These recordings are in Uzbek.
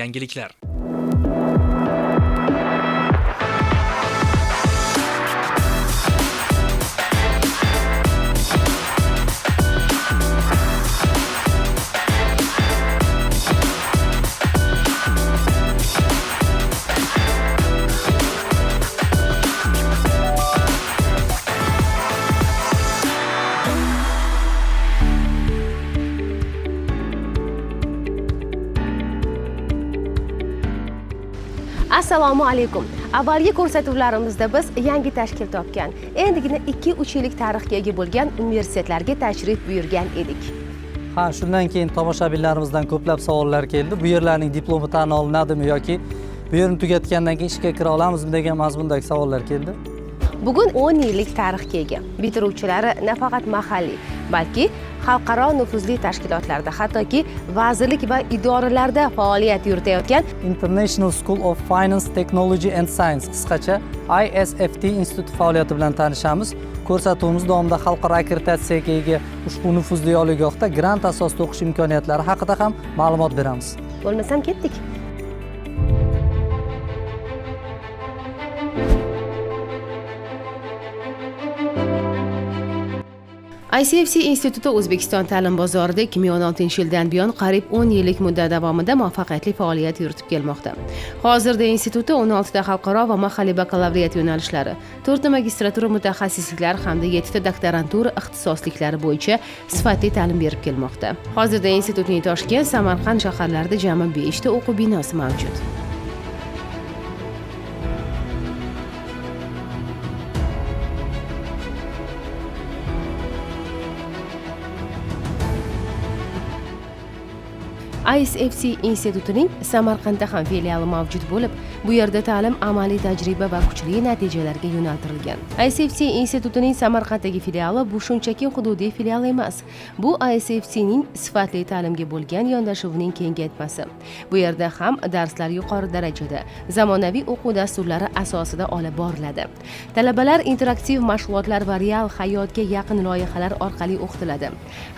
Yangiliklar. Assalomu alaykum. Avvalgi ko'rsatuvlarimizda biz yangi tashkil topgan, endigina 2-3 yillik tarixga ega bo'lgan universitetlarga tashrif buyurgan edik. Ha, shundan keyin tomoshabinlarimizdan ko'plab savollar keldi. Bu yerlarning diplomi tan olinadimi yoki bu yerni tugatgandan keyin ishga kira olamizmi degan mazmundagi savollar keldi. Bugun 10 yillik tarixga ega bitiruvchilari nafaqat mahalliy, balki xalqaro nufuzli tashkilotlarda, hattoki vazirlik va idoralarda faoliyat yuritayotgan International School of Finance, Technology and Science, qisqacha ISFT instituti faoliyati bilan tanishamiz. Ko'rsatuvimiz davomida xalqaro akkreditatsiyaga ega ushbu nufuzli oliygohda grant asosida o'qish imkoniyatlari haqida ham ma'lumot beramiz. Bo'lmasam ketdik. ICFC instituti O'zbekiston ta'lim bozorida 2016-yildan buyon qariyb 10 yillik muddat davomida muvaffaqiyatli faoliyat yuritib kelmoqda. Hozirda institutda 16 ta xalqaro va mahalliy bakalavriat yo'nalishlari, 4 ta magistratura mutaxassisliklari hamda 7 ta doktorantura ixtisosliklari bo'yicha sifatli ta'lim berib kelmoqda. Hozirda institutning Toshkent, Samarqand shaharlarida jami 5 ta o'quv binosi mavjud. ISFC institutining Samarqandda ham filiali mavjud bo'lib, bu yerda ta'lim amaliy tajriba va kuchli natijalarga yo'naltirilgan. ISFC institutining Samarqanddagi filiali bu shunchaki hududiy filial emas. Bu ISFCning sifatli ta'limga bo'lgan yondashuvining kengaytmasi. Bu yerda ham darslar yuqori darajada, zamonaviy o'quv dasturlari asosida olib boriladi. Talabalar interaktiv mashg'ulotlar va real hayotga yaqin loyihalar orqali o'qitiladi.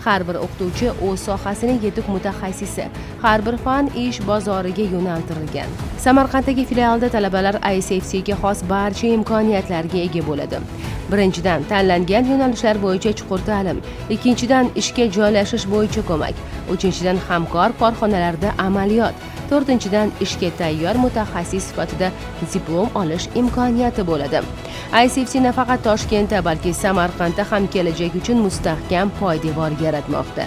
Har bir o'qituvchi o'z sohasining yetuk mutaxassisi, har bir fan ish bozoriga yo'naltirilgan. Samarqanddagi filialda talabalar ISFCga xos barcha imkoniyatlarga ega bo'ladi. Birinchidan, tanlangan yo'nalishlar bo'yicha chuqur ta'lim, ikkinchidan, ishga joylashish bo'yicha ko'mak, uchinchidan, hamkor korxonalarda amaliyot, to'rtinchidan, ishga tayyor mutaxassis sifatida diplom olish imkoniyati bo'ladi. ISFC nafaqat Toshkentda, balki Samarqandda ham kelajak uchun mustahkam poydevor yaratmoqda.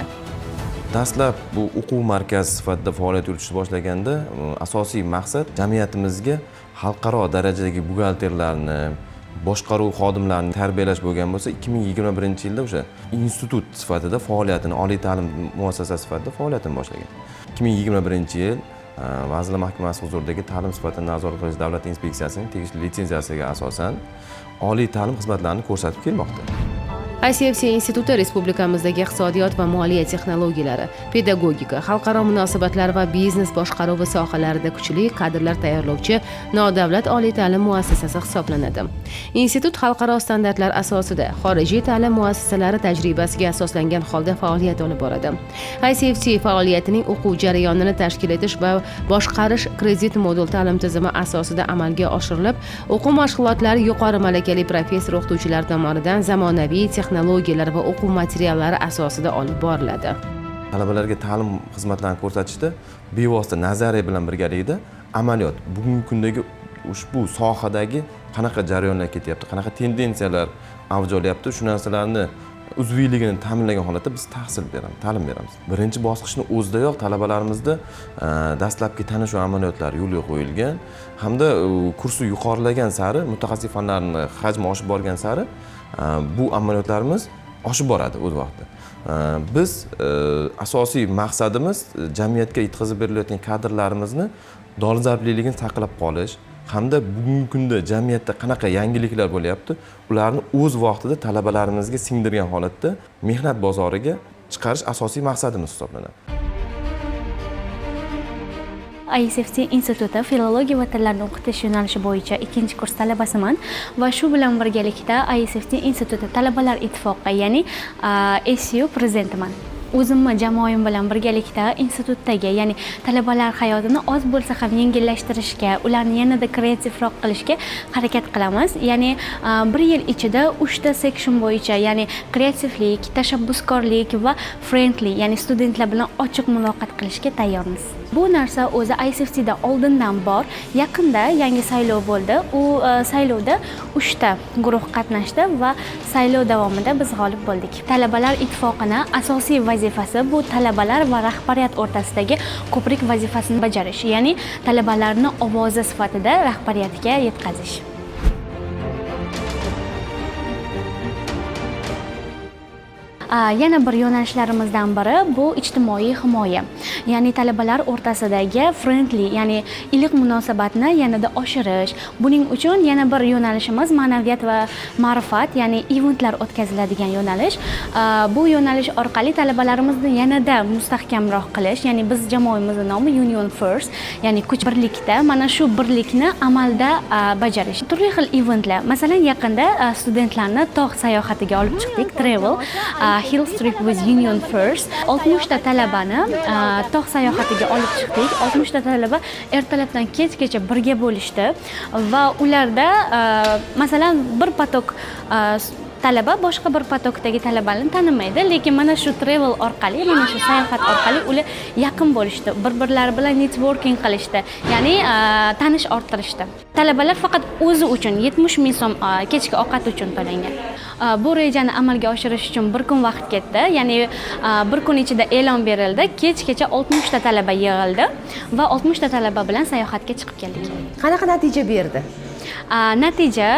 Dastlab bu o'quv markazi sifatida faoliyat yuritishni boshlaganda asosiy maqsad jamiyatimizga xalqaro darajadagi buxgalterlarni, boshqaruv xodimlarini tarbiyalash bo'lgan bo'lsa, 2021-yilda o'sha institut sifatida faoliyatini, oliy ta'lim muassasasi sifatida faoliyatini boshlagan. 2021-yil Vazirlar Mahkamasi huzuridagi ta'lim sifatini nazorat qilish davlat inspeksiyasining tegishli litsenziyasiga asosan oliy ta'lim xizmatlarini ko'rsatib kelmoqda. ICFC instituti respublikamizdagi iqtisodiyot va moliya texnologiyalari, pedagogika, xalqaro munosabatlar va biznes boshqaruvi sohalarida kuchli kadrlar tayyorlovchi nodavlat oliy ta'lim muassasasi hisoblanadi. Institut xalqaro standartlar asosida xorijiy ta'lim muassasalari tajribasiga asoslangan holda faoliyat olib boradi. ICFC faoliyatining o'quv jarayonini tashkil etish va boshqarish kredit modul ta'lim tizimi asosida amalga oshirilib, o'quv mashg'ulotlari yuqori malakali professor o'qituvchilar tomonidan zamonaviy texnologiyalar va o'quv materiallari asosida olib boriladi. Talabalarga ta'lim xizmatlarini ko'rsatishda bevosita nazariya bilan birgalikda amaliyot, bugungi kundagi ushbu sohadagi qanaqa jarayonlar ketyapti, qanaqa tendensiyalar avj olyapti, shu narsalarni uzviyligini ta'minlagan holatda biz tahsil beramiz, ta'lim beramiz. Birinchi bosqichni o'zidayoq talabalarimizda dastlabki tanishuv amaliyotlari yo'lga qo'yilgan hamda kursi yuqorilagan sari, mutaxassis fanlarni hajmi oshib borgan sari bu amaliyotlarimiz oshib boradi o'z vaqtida. Biz asosiy maqsadimiz jamiyatga yetkazib berilayotgan kadrlarimizni dolzarbliligini saqlab qolish hamda bugungi kunda jamiyatda qanaqa yangiliklar bo'lyapti, ularni o'z vaqtida talabalarimizga singdirgan holatda mehnat bozoriga chiqarish asosiy maqsadimiz hisoblanadi. ISFT instituti filologiya va tillarni o'qitish yo'nalishi bo'yicha ikkinchi kurs talabasiman va shu bilan birgalikda ISFT instituti talabalar ittifoqi, ya'ni SU prezidentiman. O'zimni jamoam bilan birgalikda institutdagi, ya'ni talabalar hayotini oz bo'lsa ham yengillashtirishga, ularni yanada kreativroq qilishga harakat qilamiz. Ya'ni bir yil ichida 3 ta section bo'yicha, ya'ni kreativlik, tashabbuskorlik va friendly, ya'ni studentlar bilan ochiq muloqot qilishga tayyormiz. Bu narsa o'zi ISFTda oldindan bor. Yaqinda yangi saylov bo'ldi. U saylovda uchta guruh qatnashdi va saylov davomida biz g'olib bo'ldik. Talabalar ittifoqini asosiy vazifasi bu talabalar va rahbariyat o'rtasidagi ko'prik vazifasini bajarish, ya'ni talabalarni ovozi sifatida rahbariyatga yetkazish. Yana bir yo'nalishlarimizdan biri bu ijtimoiy himoya, ya'ni talabalar o'rtasidagi friendly, ya'ni iliq munosabatni yanada oshirish. Buning uchun yana bir yo'nalishimiz ma'naviyat va ma'rifat, ya'ni eventlar o'tkaziladigan yo'nalish. Bu yo'nalish orqali talabalarimizni yanada mustahkamroq qilish, ya'ni biz jamoamizni nomi Union First, ya'ni kuch birlikda. Mana shu birlikni amalda bajarish, turli xil eventlar. Masalan, yaqinda studentlarni tog' sayohatiga olib chiqdik, travel Hill Trip with Union First. 60 ta talabani tog' sayohatiga olib chiqdik. 60 ta talaba ertalabdan kechgacha birga bo'lishdi va ularda masalan, bir поток talaba boshqa bir поток dagi talabani tanimaydi, lekin mana shu travel orqali, mana shu sayohat orqali ular yaqin bo'lishdi, bir birlari bilan networking qilishdi, ya'ni tanish orttirishdi. Talabalar faqat o'zi uchun 70 000 so'm kechki ovqat uchun to'langan. Bu rejani amalga oshirish uchun bir kun vaqt ketdi, ya'ni bir kun ichida e'lon berildi, kechgacha 60 ta talaba yig'ildi va 60 ta talaba bilan sayohatga chiqib keldik. Qanaqa natija berdi? Natija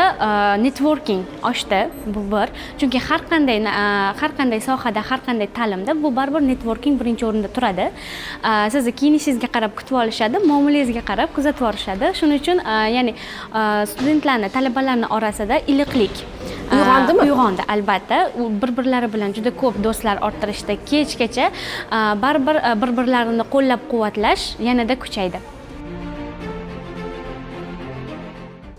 networking oshdi, bu bir, chunki har qanday sohada, har qanday ta'limda bu baribir networking birinchi o'rinda turadi. Sizni kiyinishingizga qarab kutib olishadi, muomalangizga qarab kuzatib borishadi. Shuning uchun ya'ni studentlarni, talabalarni orasida iliqlik Uyg'ondimi? Uyg'ondi, albatta. U bir birlari bilan juda ko'p do'stlar orttirishdi. Kechgacha baribir bir birlarini qo'llab quvvatlash yanada kuchaydi.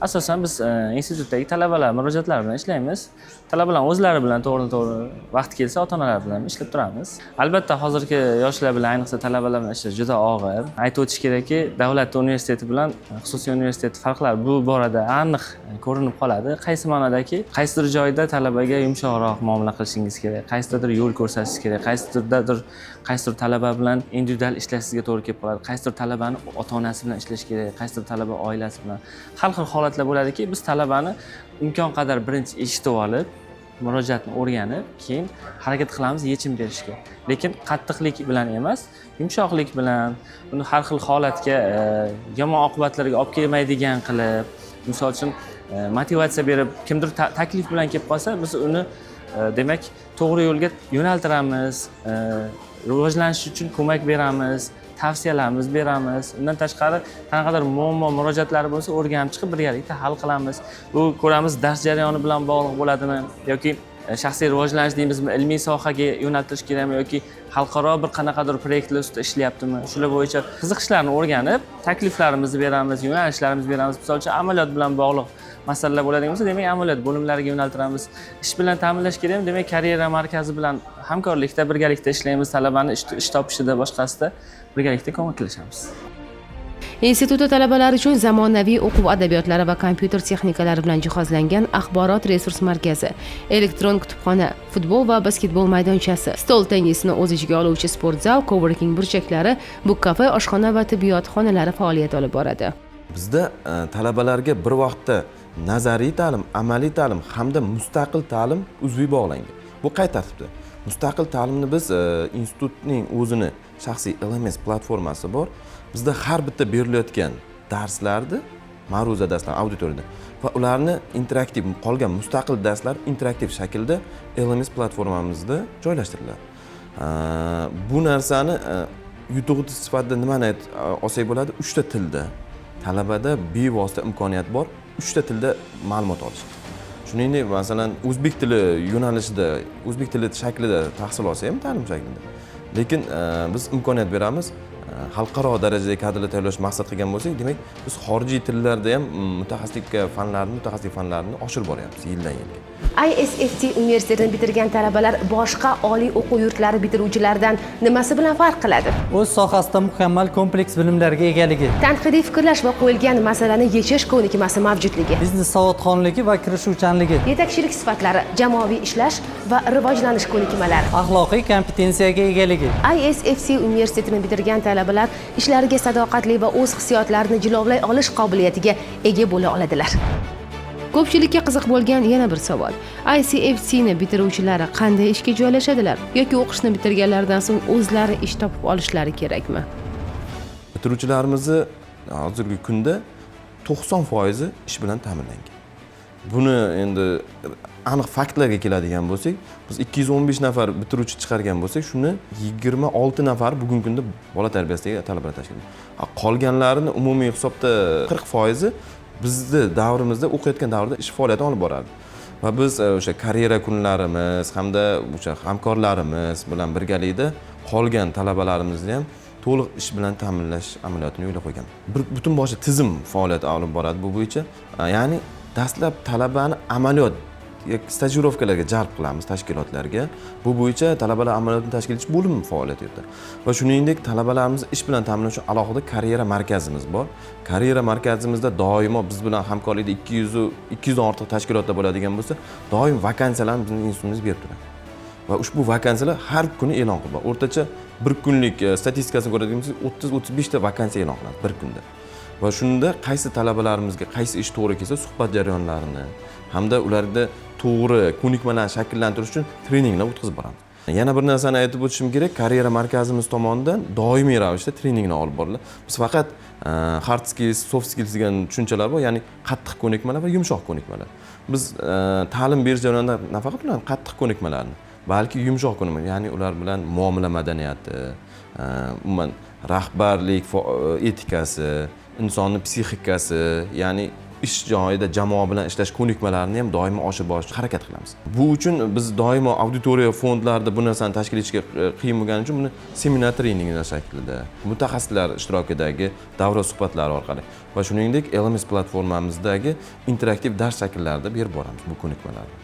Asosan biz institutdagi talabalar murojaatlari bilan ishlaymiz. Talabalar o'zlari bilan to'g'ridan to'g'ri, vaqti kelsa ota onalar bilan ishlab turamiz. Albatta, hozirgi yoshlar bilan, ayniqsa talabalar bilan ishlash juda og'ir. Aytib o'tish kerakki, davlat universiteti bilan xususiy universitet farqlari bu borada aniq ko'rinib qoladi. Qaysi ma'nodaki, qaysidir joyda talabaga yumshoqroq muomala qilishingiz kerak, qaysidir yo'l ko'rsatishingiz kerak, qaysidirdadir qaysidir talaba bilan individual ishlashingizga to'g'ri kelib qoladi, qaysidir talabani ota onasi bilan ishlash kerak, qaysidir talaba oilasi bilan. Har xil holatlar bo'ladiki, biz talabani imkon qadar birinchi eshitib olib, murojaatni o'rganib, keyin harakat qilamiz yechim berishga. Lekin qattiqlik bilan emas, yumshoqlik bilan, uni har xil holatga, yomon oqibatlarga olib kelmaydigan qilib, misol uchun, motivatsiya berib, kimdir taklif bilan kelib qolsa, biz uni demak, to'g'ri yo'lga yo'naltiramiz, rivojlanish uchun ko'mak beramiz, tavsiyalarimiz beramiz. Undan tashqari, qanaqadir muammo murojaatlari bo'lsa, o'rganib chiqib, birgalikda hal qilamiz. Bu ko'ramiz, dars jarayoni bilan bog'liq bo'ladimi yoki shaxsiy rivojlanish deymizmi, ilmiy sohaga yo'naltirish kerakmi yoki xalqaro bir qanaqadir proyektlar ustida ishlayaptimi, shular bo'yicha qiziqishlarni o'rganib, takliflarimizni beramiz, yo'nalishlarimizni beramiz. Misol uchun, amaliyot bilan bog'liq masalalar bo'ladigan bo'lsa, demak, amaliyot bo'limlariga yo'naltiramiz. Ish bilan ta'minlash kerakmi, demak, karyera markazi bilan hamkorlikda, birgalikda ishlaymiz. Talabani ish topishida, boshqasida birgalikda ko'maklashamiz. Institutda talabalar uchun zamonaviy o'quv adabiyotlari va kompyuter texnikalari bilan jihozlangan axborot resurs markazi, elektron kutubxona, futbol va basketbol maydonchasi, stol tennisini o'z ichiga oluvchi sport zal, coworking burchaklari, book cafe, oshxona va tibbiyot xonalari faoliyat olib boradi. Bizda talabalarga bir vaqtda nazariy ta'lim, amaliy ta'lim hamda mustaqil ta'lim uzviy bog'langan. Bu qay tartibda? Mustaqil ta'limni biz institutning o'zini shaxsiy LMS platformasi bor. Bizda har bitta berilayotgan darslarni, ma'ruza darslar auditoriyada va ularni interaktiv, qolgan mustaqil darslar interaktiv shaklda LMS platformamizda joylashtiriladi. Bu narsani yutug'i sifatida nimani olsak bo'ladi? Uchta tilda talabada bevosita imkoniyat bor uchta tilda ma'lumot olish. Shuningdek, masalan, o'zbek tili yo'nalishida, o'zbek tili shaklida tahsil olsa ham, ta'lim shaklida, lekin biz imkoniyat beramiz. Xalqaro darajadagi kadrlar tayyorlash maqsad qilgan bo'lsak, demak, biz xorijiy tillarda ham mutaxassislikka fanlarni, mutaxassislik fanlarini oshirib boryapmiz yildan yilga. ISFT universitetini bitirgan talabalar boshqa oliy o'quv yurtlari bitiruvchilaridan nimasi bilan farq qiladi? O'z sohasida mukammal kompleks bilimlarga egaligi. Tanqidiy fikrlash va qo'yilgan masalani yechish ko'nikmasi mavjudligi. Biznes savodxonligi va kirishuvchanligi. Yetakchilik sifatlari, jamoaviy ishlash va rivojlanish ko'nikmalari. Axloqiy kompetensiyaga egaligi. ISFT universitetini bitirgan talabalar ishlariga sadoqatli va o'z hissiyotlarini jilovlay olish qobiliyatiga ega bo'la oladilar. Ko'pchilikka qiziq bo'lgan yana bir savol. ICFTni bitiruvchilari qanday ishga joylashadilar yoki o'qishni bitirganlaridan so'ng o'zlari ish topib olishlari kerakmi? Bitiruvchilarimizni hozirgi kunda 90% ish bilan ta'minlangan. Buni endi aniq faktlarga keladigan bo'lsak, biz 215 nafar bitiruvchi chiqargan bo'lsak, shuni 26 nafar bugungi kunda bola tarbiyasidagi talabalar tashkil etadi. Qolganlarini umumiy hisobda 40% bizni davrimizda, o'qiyotgan davrda ish faoliyatini olib borardi. Va biz o'sha karyera kunlarimiz hamda o'sha hamkorlarimiz bilan birgalikda qolgan talabalarimizni ham to'liq ish bilan ta'minlash amaliyotini yo'lga qo'ygan. Bir butun boshli tizim faoliyat olib boradi bu bo'yicha. Ya'ni dastlab talabani amaliyot stajirovkalarga jalb qilamiz tashkilotlarga. Bu bo'yicha talabalar amaliyotini tashkil etish bo'limi faoliyat yuritadi. Va shuningdek, talabalarimizni ish bilan ta'minlash uchun alohida karyera markazimiz bor. Karyera markazimizda doimo biz bilan hamkorlikda 200 dan ortiq tashkilotlar bo'ladigan bo'lsa, doim vakansiyalarni bizning institutimiz berib turadi. Va ushbu vakansiyalar har kuni e'lon qilinadi. O'rtacha bir kunlik statistikasini ko'radigan bo'lsak, 30-35 ta vakansiya e'lon qilinadi bir kunda. Va shunda qaysi talabalarimizga qaysi ish to'g'ri kelsa, suhbat jarayonlarini hamda ularda to'g'ri ko'nikmalarni shakllantirish uchun treninglar o'tkazib boramiz. Yana bir narsani aytib o'tishim kerak, karyera markazimiz tomonidan doimiy ravishda treninglar olib boriladi. Biz faqat hard skills, soft skills degan tushunchalar bor, ya'ni qattiq ko'nikmalar va yumshoq ko'nikmalar. Biz ta'lim berish jarayonida nafaqat ularni qattiq ko'nikmalarni, balki yumshoq ko'nikma, ya'ni ular bilan muomala madaniyati, umuman rahbarlik etikasi, insonni psixikasi, ya'ni ish joyida jamoa bilan ishlash ko'nikmalarini ham doimo oshirib borishga harakat qilamiz. Bu uchun biz doimo auditoriya fondlarida bu narsani tashkil etishga qiyin bo'lgani uchun buni seminar treninglar shaklida, mutaxassislar ishtirokidagi davra suhbatlari orqali va shuningdek LMS platformamizdagi interaktiv dars shakllarida berib boramiz bu ko'nikmalarni.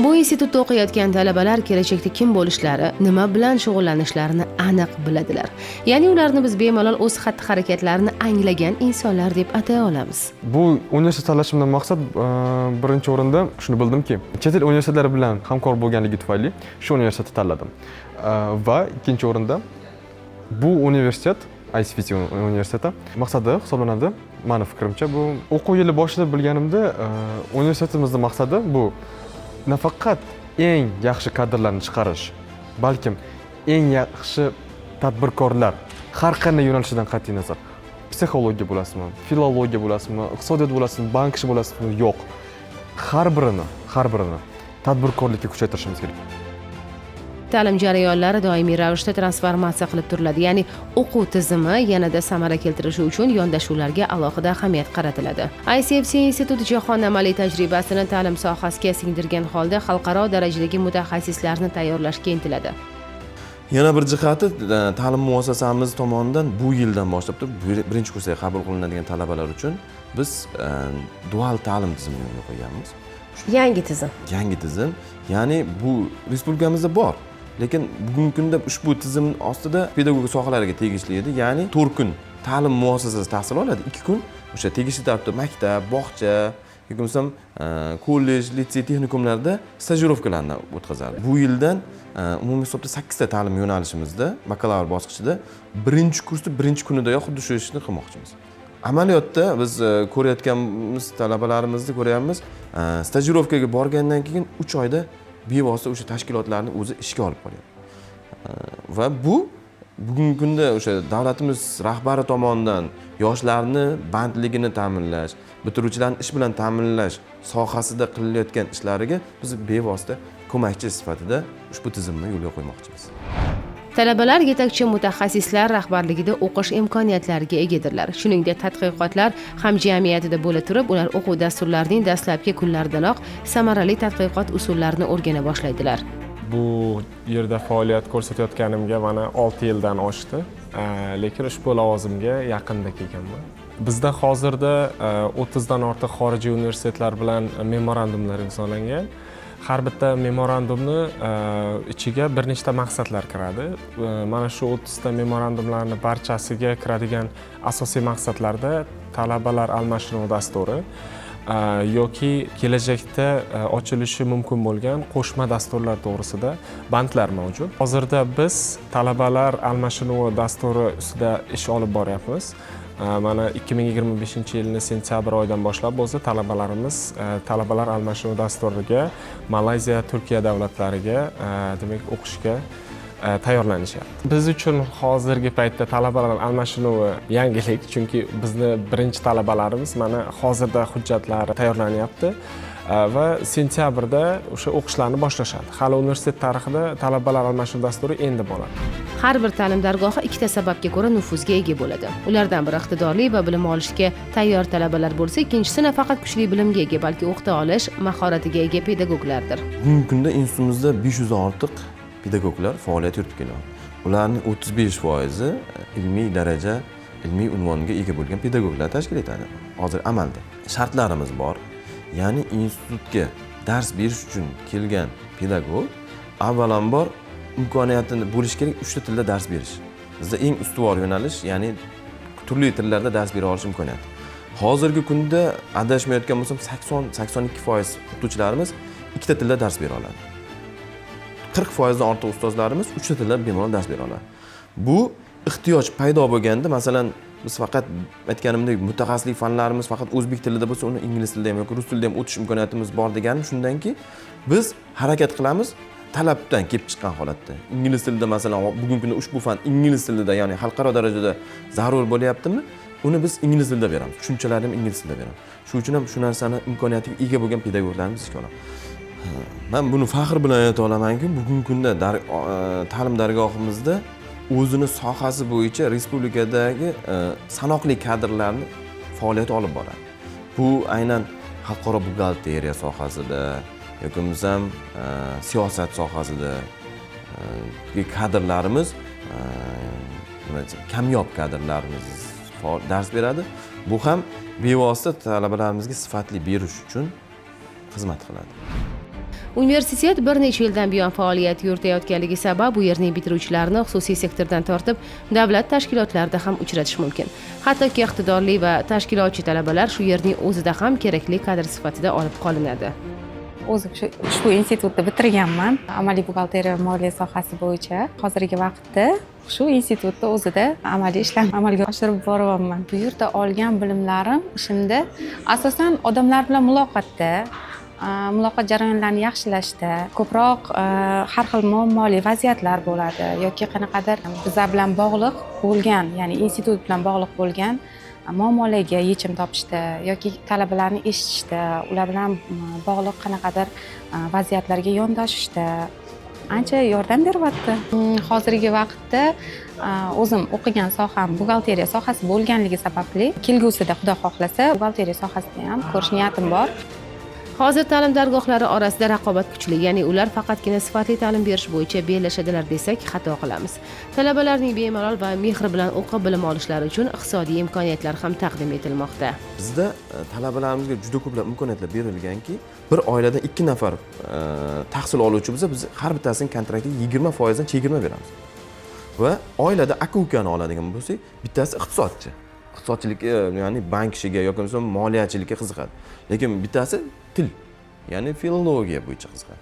Bu institutda o'qiyotgan talabalar kelajakda kim bo'lishlari, nima bilan shug'ullanishlarini aniq biladilar. Ya'ni ularni biz bemalol o'z xatti-harakatlarini anglagan insonlar deb atay olamiz. Bu universitet tanlashimdan maqsad, birinchi o'rinda shuni bildimki, chet el universitetlari bilan hamkor bo'lganligi tufayli shu universitetni tanladim. Va ikkinchi o'rinda bu universitet, ICFT universiteti maqsadi hisoblanadi. Mani fikrimcha, bu o'quv yili boshida bilganimda, universitetimizning maqsadi bu nafaqat eng yaxshi kadrlarni chiqarish, balkim eng yaxshi tadbirkorlar har qanday yo'nalishidan qat'iy nazar, psixologiya bo'lasizmi, filologiya bo'lasizmi, iqtisodiyot bo'lasizmi, bank ishi bo'lasizmi, yo'q, har birini tadbirkorlikka kuchaytirishimiz kerak. Ta'lim jarayonlari doimiy ravishda transformatsiya qilib turiladi, ya'ni o'quv tizimi yanada samara keltirishi uchun yondashuvlarga alohida ahamiyat qaratiladi. ICFT instituti jahon amaliy tajribasini ta'lim sohasiga singdirgan holda xalqaro darajadagi mutaxassislarni tayyorlashga intiladi. Yana bir jihati, ta'lim muassasamiz tomonidan bu yildan boshlab turib birinchi kursga qabul qilinadigan talabalar uchun biz dual ta'lim tizimini yo'lga qo'yganmiz. Yangi tizim. Yangi tizim, ya'ni bu respublikamizda bor, lekin bugungi kunda ushbu tizim ostida pedagogika sohalariga tegishli edi, ya'ni 4 kun ta'lim muassasasida tahsil oladi, 2 kun o'sha tegishli tartibda maktab, bog'cha yoki bo'lmasam kollej, litsey, texnikumlarda stajirovkalarni o'tkazadi. Bu yildan umumiy hisobda sakkizta ta'lim yo'nalishimizda bakalavr bosqichida birinchi kursda birinchi kunidayoq xuddi shu ishni qilmoqchimiz. Amaliyotda biz ko'rayotganmiz, talabalarimizni ko'ryapmiz, stajirovkaga borgandan keyin 3 oyda bevosita o'sha tashkilotlarni o'zi ishga olib qolyapti. Va bu bugungi kunda o'sha davlatimiz rahbari tomonidan yoshlarni bandligini ta'minlash, bitiruvchilarni ish bilan ta'minlash sohasida qilinayotgan ishlariga biz bevosita ko'makchi sifatida ushbu tizimni yo'lga qo'ymoqchimiz. Talabalar yetakchi mutaxassislar rahbarligida o'qish imkoniyatlariga egadirlar. Shuningdek, tadqiqotlar hamjamiyatida bo'la turib, ular o'quv dasturlarining dastlabki kunlaridanoq samarali tadqiqot usullarini o'rgana boshlaydilar. Bu yerda faoliyat ko'rsatayotganimga mana 6 yildan oshdi. Lekin ushbu lavozimga yaqinda kelganman. Bizda hozirda 30 dan ortiq xorijiy universitetlar bilan memorandumlar imzolangan. Har bitta memorandumni ichiga bir nechta maqsadlar kiradi. Mana shu 30 ta memorandumlarni barchasiga kiradigan asosiy maqsadlarda talabalar almashinuvi dasturi yoki kelajakda ochilishi mumkin bo'lgan qo'shma dasturlar to'g'risida bandlar mavjud. Hozirda biz talabalar almashinuvi dasturi ustida ish olib boryapmiz. Mana 2025 yilni sentyabr oyidan boshlab bo'lsa talabalarimiz talabalar almashinuvi dasturiga Malayziya, Turkiya davlatlariga demak, o'qishga tayyorlanishyapti. Biz uchun hozirgi paytda talabalar almashinuvi yangilik, chunki bizni birinchi talabalarimiz mana hozirda hujjatlari tayyorlanyapti va sentyabrda o'sha o'qishlarni boshlashadi. Hali universitet tarixida talabalar almashinuv dasturi endi bo'ladi. Har bir ta'lim dargohi ikkita sababga ko'ra nufuzga ega bo'ladi. Ulardan biri iqtidorli va bilim olishga tayyor talabalar bo'lsa, ikkinchisi nafaqat kuchli bilimga ega, balki o'qita olish mahoratiga ega pedagoglardir. Bugungi kunda institutimizda 500 dan ortiq pedagoglar faoliyat yuritib kelyapti. Ularning 35 foizi ilmiy daraja, ilmiy unvonga ega bo'lgan pedagoglar tashkil etadi hozir amalda. Shartlarimiz bor, ya'ni institutga dars berish uchun kelgan pedagog avvalambor imkoniyatini bo'lishi kerak uchta tilda dars berish. Bizda eng ustuvor yo'nalish, ya'ni turli tillarda dars bera olish imkoniyati. Hozirgi kunda, adashmayotgan bo'lsam, 80-82% o'qituvchilarimiz ikkita tilda dars bera oladi, 40 foizdan ortiq ustozlarimiz uchta tilda bemalol dars bera oladi. Bu ehtiyoj paydo bo'lganda, masalan, biz faqat, aytganimdek, mutaxassislik fanlarimiz faqat o'zbek tilida bo'lsa, uni ingliz tilida ham yoki rus tilida ham o'tish imkoniyatimiz bor deganim shundanki, biz harakat qilamiz talabdan kelib chiqqan holatda. Ingliz tilida, masalan, bugungi kunda ushbu fan ingliz tilida, ya'ni xalqaro darajada zarur bo'lyaptimi, uni biz ingliz tilida beramiz, tushunchalarni ham ingliz tilida beramiz. Shuning uchun ham shu narsani imkoniyatiga ega bo'lgan pedagoglarimiz ishga olamiz. Man buni faxr bilan ayta olamanki, bugungi kunda ta'lim dargohimizda o'zini sohasi bo'yicha respublikadagi sanoqli kadrlarni faoliyati olib boradi. Bu aynan xalqaro buxgalteriya sohasida yoki bo'lmasam siyosat sohasida kadrlarimiz, nima desam, kamyob kadrlarimiz dars beradi. Bu ham bevosita talabalarimizga sifatli berish uchun xizmat qiladi. Universitet bir necha yildan buyon faoliyat yuritayotganligi sabab bu yerning bitiruvchilarini xususiy sektordan tortib davlat tashkilotlarida ham uchratish mumkin. Hattoki iqtidorli va tashkilotchi talabalar shu yerning o'zida ham kerakli kadr sifatida olib qolinadi. O'zim shu ushbu institutni bitirganman, amaliy buxgalteriya va moliya sohasi bo'yicha. Hozirgi vaqtda shu institutni o'zida amaliy ishlarni amalga oshirib boryapman. Bu yerda olgan bilimlarim ishimda, asosan odamlar bilan muloqotda, muloqot jarayonlarini yaxshilashda ko'proq, har xil muammoli vaziyatlar bo'ladi yoki qanaqadir bizlar bilan bog'liq bo'lgan, ya'ni institut bilan bog'liq bo'lgan muammolarga yechim topishda yoki talabalarni eshitishda, ular bilan bog'liq qanaqadir vaziyatlarga yondashishda ancha yordam beryapti. Hozirgi vaqtda o'zim o'qigan soham buxgalteriya sohasi bo'lganligi sababli kelgusida, xudo xohlasa, buxgalteriya sohasida ham ko'rish niyatim bor. Hozir ta'lim dargohlari orasida raqobat kuchli, ya'ni ular faqatgina sifatli ta'lim berish bo'yicha bellashadilar desak, xato qilamiz. Talabalarning bemalol va mehr bilan o'qib bilim olishlari uchun iqtisodiy imkoniyatlar ham taqdim etilmoqda. Bizda talabalarimizga juda ko'plab imkoniyatlar berilganki, bir oiladan ikki nafar tahsil oluvchi bo'lsa, biz har bittasini kontraktiga 20 foizdan chegirma beramiz. Va oilada aka ukani oladigan bo'lsak, bittasi iqtisodchi, iqtisodchilikka, ya'ni bank ishiga yoki bo'lmasam moliyachilikka qiziqadi, lekin bittasi til, ya'ni filologiya bo'yicha qiziqadi.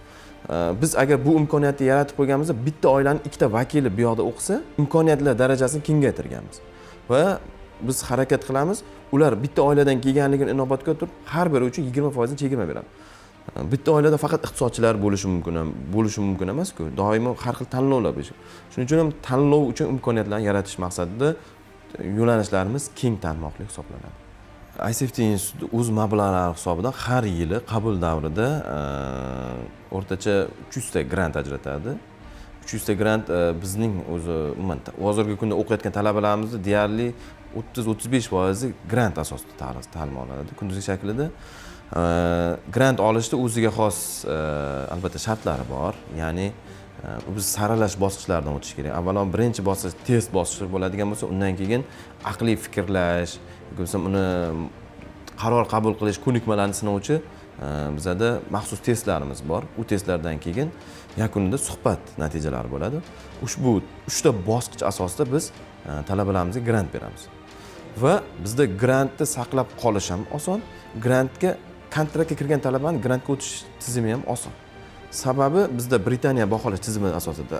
Biz agar bu imkoniyatni yaratib qo'yganimizda, bitta oilani ikkita vakili bu yoqda o'qisa, imkoniyatlar darajasini kengaytirganmiz. Va biz harakat qilamiz, ular bitta oiladan kelganligini inobatga olib turib, har biri uchun 20 foizdan chegirma beramiz. Bitta oilada faqat iqtisodchilar bo'lishi mumkin emasku, doimo har xil tanlovlar bo'lishi. Shuning uchun ham tanlov uchun imkoniyatlarni yaratish maqsadida yo'nalishlarimiz keng tarmoqli hisoblanadi. ISFT instituti o'z mablag'lari hisobidan har yili qabul davrida o'rtacha 300 ta grant ajratadi. 300 ta grant bizning o'zi umuman hozirgi kunda o'qiyotgan talabalarimizni deyarli 30-35 foizi grant asosida ta'lim oladi kunduzgi shaklida. Grant olishda o'ziga xos albatta shartlari bor, ya'ni Biz saralash bosqichlaridan o'tish kerak. Avvalo birinchi bosqich test bosqichi bo'ladigan bo'lsa, undan keyin aqliy fikrlash yoki bo'lmasam uni qaror qabul qilish ko'nikmalarini sinovchi bizada maxsus testlarimiz bor. U testlardan keyin yakunida suhbat natijalari bo'ladi. Ushbu uchta bosqich asosida biz talabalarimizga grant beramiz. Va bizda grantni saqlab qolish ham oson, grantga kontraktga kirgan talabani grantga o'tish tizimi ham oson. Sababi bizda Britaniya baholash tizimi asosida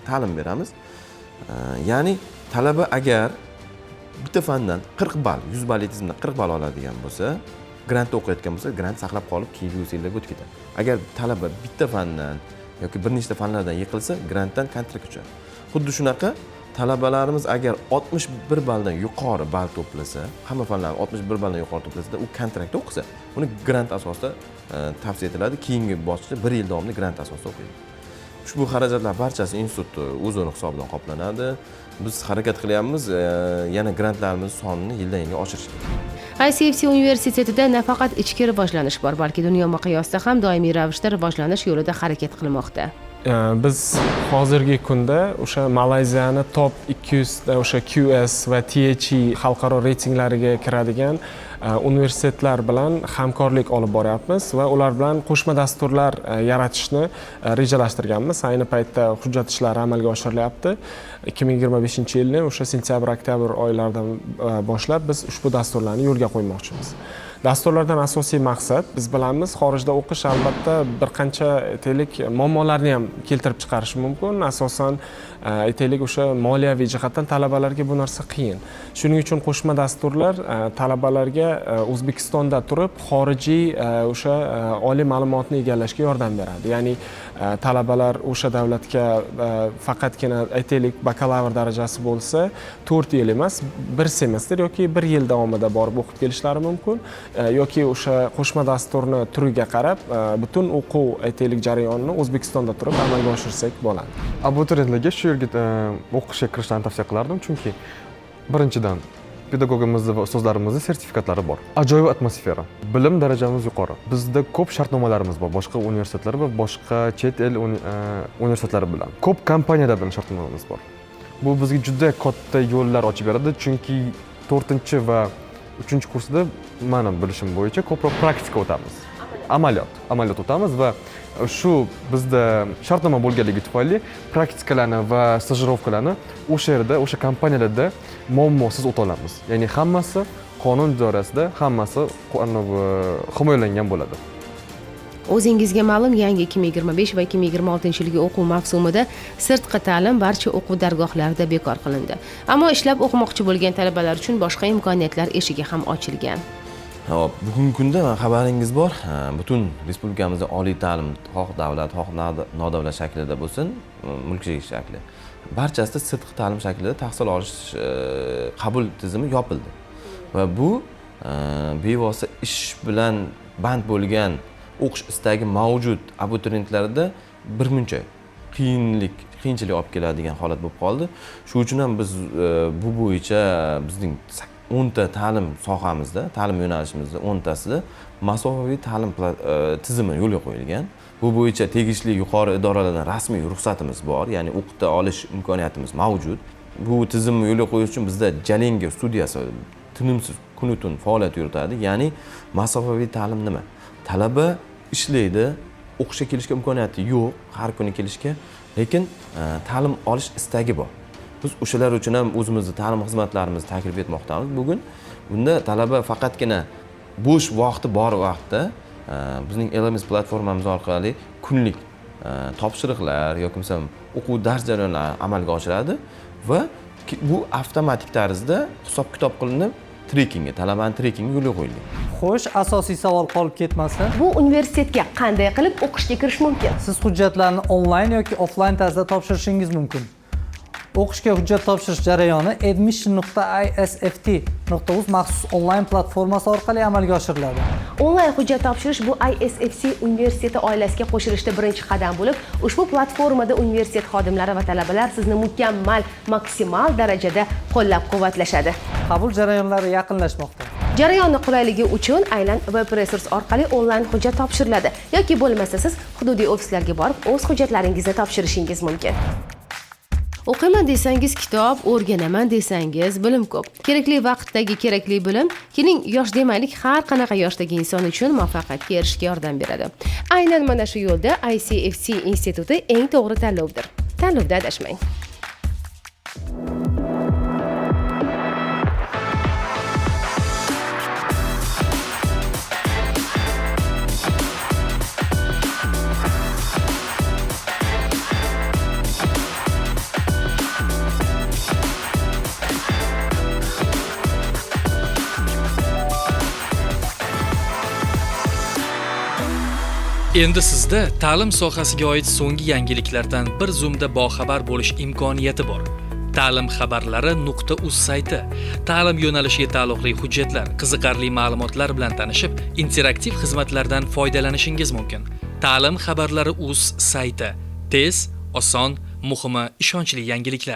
ta'lim beramiz. Ya'ni talaba agar bitta fandan 40 ball, 100 balli tizimdan 40 ball oladigan bo'lsa, grantda o'qiyotgan bo'lsa, grant saqlab qolib keyingi yillarga o'tib ketadi. Agar talaba bitta fandan yoki bir nechta fanlardan yiqilsa, grantdan kontraktga tushadi. Xuddi shunaqa talabalarimiz agar 61 balldan yuqori ball to'plasa, hamma fanlarni 61 balldan yuqori to'plasa, u kontraktda o'qisa, uni grant asosida tavsiya etiladi. Keyingi bosqichda 1 yil davomida grant asosida o'qiydi. Ushbu xarajatlar barchasi institutni o'zini hisobidan qoplanadi. Biz harakat qilyapmiz yana grantlarimiz sonini yildan yilga oshirishga. ICFT universitetida nafaqat ichki rivojlanish bor, balki dunyo miqyosida ham doimiy ravishda rivojlanish yo'lida harakat qilmoqda. Biz hozirgi kunda o'sha Malayziyani top 200 o'sha QS va THE xalqaro reytinglariga kiradigan universitetlar bilan hamkorlik olib boryapmiz va ular bilan qo'shma dasturlar yaratishni rejalashtirganmiz. Ayni paytda hujjat ishlari amalga oshirilyapti. 2025-yilni o'sha sentyabr-oktyabr oylaridan boshlab biz ushbu dasturlarni yo'lga qo'ymoqchimiz. Dasturlardan asosiy maqsad, biz bilamiz, xorijda o'qish albatta bir qancha aytaylik muammolarni ham keltirib chiqarishi mumkin. Asosan aytaylik o'sha moliyaviy jihatdan talabalarga bu narsa qiyin. Shuning uchun qo'shma dasturlar talabalarga O'zbekistonda turib xorijiy o'sha oliy ma'lumotni egallashga yordam beradi. Ya'ni talabalar o'sha davlatga faqatgina aytaylik bakalavr darajasi bo'lsa 4 yil emas, bir semestr yoki 1 yil davomida borib o'qib kelishlari mumkin. Yoki o'sha qo'shma dasturni turiga qarab butun o'quv aytaylik jarayonini O'zbekistonda turib amalga oshirsak bo'ladi. Abituriyentlarga shu yerga o'qishga kirishlarini tavsiya qilardim, chunki birinchidan pedagogimizni va ustozlarimizni sertifikatlari bor. Ajoyib atmosfera, bilim darajamiz yuqori. Bizda ko'p shartnomalarimiz bor boshqa universitetlar va boshqa chet el universitetlari bilan. Ko'p kompaniyalar bilan shartnomalarimiz bor. Bu bizga juda katta yo'llar ochib beradi, chunki 4-chi va 3-kursda meni bilishim bo'yicha ko'proq praktika o'tamiz. Amaliyot o'tamiz va shu bizda shartnoma bo'lganligi tufayli praktikalarni va stajirovkalarni o'sha yerda, o'sha kompaniyalarda muammosiz o'ta olamiz. Ya'ni hammasi qonun doirasida, hammasi himoyalangan bo'ladi. O'zingizga ma'lum, yangi 2025 va 2026-yilgi o'quv mavsumida sirtqi ta'lim barcha o'quv dargohlarida bekor qilindi. Ammo ishlab o'qimoqchi bo'lgan talabalar uchun boshqa imkoniyatlar eshigi ham ochilgan. Hop, bugungi kunda xabaringiz bor, butun respublikamizda oliy ta'lim xoh davlat, xoh nodavlat shaklida bo'lsin, mulkchilik shakli, barchasida sirtqi ta'lim shaklida tahsil olish qabul tizimi yopildi. Va bu bevosita ish bilan band bo'lgan o'qish istagi mavjud abituriyentlarda birmuncha qiyinchilik olib keladigan holat bo'lib qoldi. Shu uchun ham biz bu bo'yicha bizning 10 ta ta'lim sohamizda, ta'lim yo'nalishimizda 10 tasida masofaviy ta'lim tizimi yo'lga qo'yilgan. Bu bo'yicha tegishli yuqori idoralardan rasmiy ruxsatimiz bor, ya'ni o'qita olish imkoniyatimiz mavjud. Bu tizimni yo'lga qo'yish uchun bizda Jalinga studiyasi tinimsiz kunu-tun faoliyat yuritadi. Ya'ni masofaviy ta'lim nima? Talaba ishlaydi, o'qishga kelishga imkoniyati yo'q, har kuni kelishga, lekin ta'lim olish istagi bor. Biz o'shalar uchun ham o'zimizni ta'lim xizmatlarimizni taklif etmoqdamiz bugun. Bunda talaba faqatgina bo'sh vaqti bor vaqtda bizning LMS platformamiz orqali kunlik topshiriqlar yoki masalan o'quv dars jarayonlarini amalga oshiradi va bu avtomatik tarzda hisob-kitob qilinib trekkingga, talabani trekkingi yo'lga qo'yilgan. Xo'sh, asosiy savol qolib ketmasin. Bu universitetga qanday qilib o'qishga kirish mumkin? Siz hujjatlarni onlayn yoki offlayn tarzda topshirishingiz mumkin. O'qishga hujjat topshirish jarayoni admission.isft.uz maxsus onlayn platformasi orqali amalga oshiriladi. Onlayn hujjat topshirish bu ISFT universiteti oilasiga qo'shilishda birinchi qadam bo'lib, ushbu platformada universitet xodimlari va talabalar sizni mukammal, maksimal darajada qo'llab-quvvatlashadi. Qabul jarayonlari yaqinlashmoqda. Jarayonni qulayligi uchun aynan web resurs orqali onlayn hujjat topshiriladi yoki bo'lmasa siz hududiy ofislarga borib o'z hujjatlaringizni topshirishingiz mumkin. O'qiyman desangiz kitob, o'rganaman desangiz bilim ko'p. Kerakli vaqtdagi kerakli bilim, keling yosh demaylik, har qanaqa yoshdagi inson uchun muvaffaqiyatga erishishga yordam beradi. Aynan mana shu yo'lda ICFT instituti eng to'g'ri tanlovdir. Tanlovda adashmang. Endi sizda ta'lim sohasiga oid so'nggi yangiliklardan bir zumda boxabar bo'lish imkoniyati bor. Ta'lim xabarlari .uz sayti ta'lim yo'nalishiga taalluqli hujjatlar, qiziqarli ma'lumotlar bilan tanishib, interaktiv xizmatlardan foydalanishingiz mumkin. Ta'lim xabarlari uz sayti. Tez, oson, muhimi ishonchli yangiliklar.